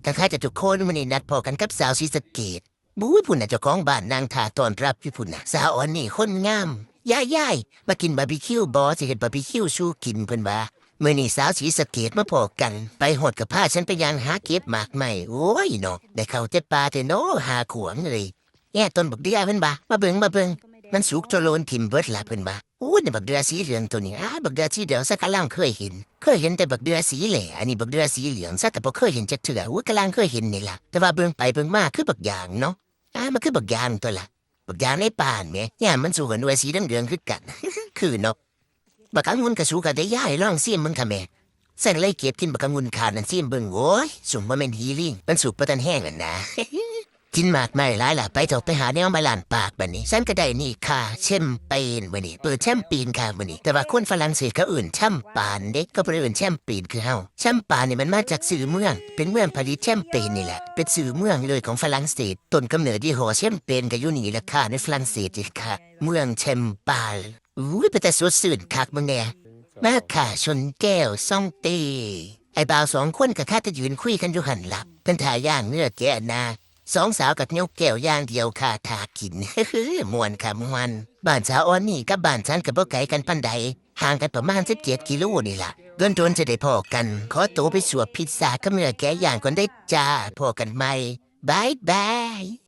ທັກທາຍເຈົ້າທຸກຄົນ, ມື້ນີ້ນັດພໍ້ກັນກັບສາວສີສະເກດ. ບູ້ຍ ພຸ້ນນະ ເຈົ້າຂອງບ້ານນັ່ງຖ້າຕ້ອນຮັບຢູ່ພຸ້ນນະ. ສາວອ່ອນນີ້ຄົນງາມ. ຍາຍໆ ມາກິນບາບີຄິວບໍ່? ຊິເຮັດບາບີຄິວສູ່ກິນ ເພິ່ນວ່າ. ມື້ນີ້ສາວສີສະເກດມາພໍ້ກັນ, ໄປຮອດກໍພາສັນໄປຍ່າງຫາເກັບໝາກໄມ້. ໂອ້ຍເນາະ ໄດ້ເຂົ້າແຕ່ປ່າແທ້ເນາະ ຫາຂວາງເອີຍ. ແອ້ ຕົ້ນບັກເດືອ ເພິ່ນວ່າ, ມາເບິ່ງ ມາເບິ່ງ ມັນສຸກໂຕໂລນຖິ້ມເບິດລະ ເພິ່ນວ່າ. ໂອ້ຍ ນີ້ບັກເດືອສີເຫຼືອງໂຕນີ້ ອ້າ ບັກເດືອສີດຽວ ຊະກະລັງເຄີຍເຫັນ, ເຄີຍເຫັນແຕ່ບັກເດືອສີແຫຼະ, ອັນນີ້ບັກເດືອສີເຫຼືອງ ຊະກະບໍ່ເຄີຍເຫັນຈັກເທື່ອ. ອຸ້ຍ ກະລັງເຄີຍເຫັນນີ້ລະ, ແຕ່ວ່າເບິ່ງໄປເບິ່ງມາຄືບັກຢາງເນາະ. ອ້າ ມັນຄືບັກຢາງຕົວລະ, ບັກຢາງໃນປ່າຫັ້ນແໝ, ຍາມມັນສຸກ ກໍໜ່ວຍສີເຫຼືອງໆຄືກັນ ຄືເນາະ. ບັກອະງຸ່ນກະສຸກ ກະໄດ້ ຍາຍລອງຊີມເບິ່ງຄະແມ່. ຊັ້ນເລີຍເກັບກິນບັກອະງຸ່ນຂາວນັ້ນຊີມເບິ່ງ. ໂອ້ຍ ສົມບໍ່ແມ່ນຂີ້ລິງ ມັນສຸກບໍ່ທັນແຮງຫັ້ນນາ. ກິນໝາກໄມ້ຫຼາຍລະ, ໄປເຖາະ ໄປຫາແນວມາລ້າງປາກບາດນີ້. ຊັ້ນກະໄດ້ນີ້ຄ່າ ແຊມເປນມື້ນີ້, ເປີດແຊມເປນຄ່າມື້ນີ້. ແຕ່ວ່າຄົນຝຣັ່ງເສດເຂົາເອີ້ນແຊມປານເດ້, ເຂົາບໍ່ໄດ້ເອີ້ນແຊມເປນຄືເຮົາ. ແຊມປານນີ້ມັນມາຈາກຊື່ເມືອງ, ເປັນເມືອງຜະລິດແຊມເປນນີ້ແຫຼະ, ເປັນຊື່ເມືອງເລີຍຂອງຝຣັ່ງເສດ. ຕົ້ນກຳເນີດຍີ່ຫໍ້ແຊມເປນກະຢູ່ນີ້ລະຄ່າ, ໃນຝຣັ່ງເສດນີ້ລະຄ່າ, ເມືອງແຊມປານ. ອຸ້ຍ ເປັນຕາສົດຊື່ນຄັກເບິ່ງແດ່. ມາຄ່າ ຊົນແກ້ວ ຊອງເຕ້. ໄອ້ບ່າວສອງຄົນກໍຄາແຕ່ຢືນຄຸຍກັນຢູ່ຫັ້ນລະ, ເພິ່ນຖ້າຍ່າງເນື້ອແກະນາ. ສອງສາວກໍຍົກແກ້ວຢ່າງດຽວຄ່າ ຖ້າກິນ. ມ່ວນຄ່າ ມ່ວນ. ບ້ານສາວອ່ອນນີ້ກັບບ້ານສັນກໍບໍ່ໄກກັນປານໃດ, ຫ່າງກັນປະມານສິບເຈັດກິໂລນີ້ລະ. ດົນໆ ຈະໄດ້ພໍ້ກັນ. ຂໍໂຕໄປສວບພິດຊາກັບເນື້ອແກະຢ່າງກ່ອນເດີ້ຈ້າ. ພໍ້ກັນໃໝ່. ບາຍບາຍ.